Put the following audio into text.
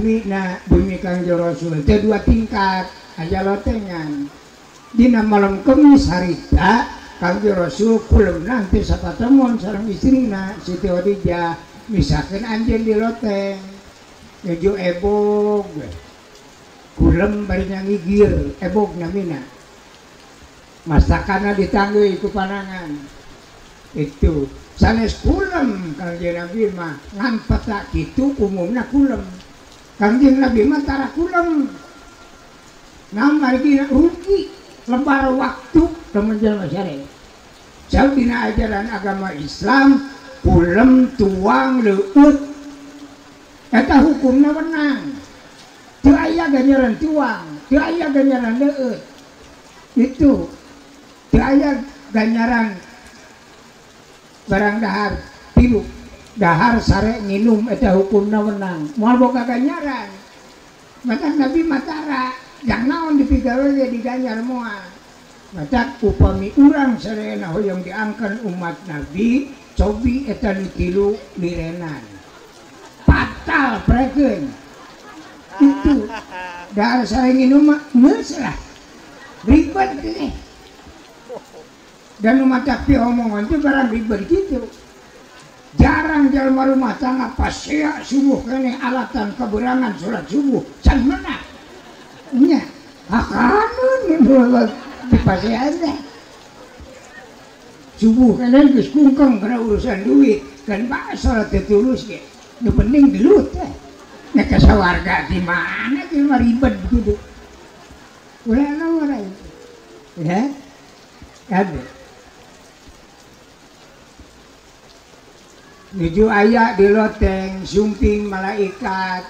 bumi na bumi Kangjeng Rasul teh dua tingkat aya lotengan. Dina malam Kemis harita Kangjeng Rasul kulemna teh sapatemon sareng istrina Siti Khadijah misakeun anjeun di loteng nuju ebog kulem bari ngigir ebog namina masakana ditanggui ku panangan itu sanes kulem Kangjeng Nabi mah ngan peta kitu umumna kulem Kangjeng Nabi mah tara kulem nah margi rugi lebar waktu teman jelema sare. Jauh dina ajaran agama Islam kulem tuang leueut eta hukumna wenang teu aya ganjaran tuang teu aya ganjaran leueut itu teu aya ganjaran barang dahar tilu dahar sare nginum eta hukumna wenang moal boga ganjaran matak Nabi matara jang naon dipigawe ge diganjar moal matak upami urang sadayana hoyong diangkeun umat Nabi cobi eta nu tilu lirenan fatal prekeun itu dahar sare nginum mah geus lah ribet teh dan matak pi omongan itu barang ribet gitu jarang jelema rumah tangga pasea subuh keneh alatan keberangan salat subuh can meunang nya hakanun di pasean teh subuh keneh geus kungkeng kana urusan duit kan bae salat teh tulus ge nu penting gelut teh nya ka sawarga di mana jelema ribet gitu ulah naon ya ada nuju aya di loteng sumping malaikat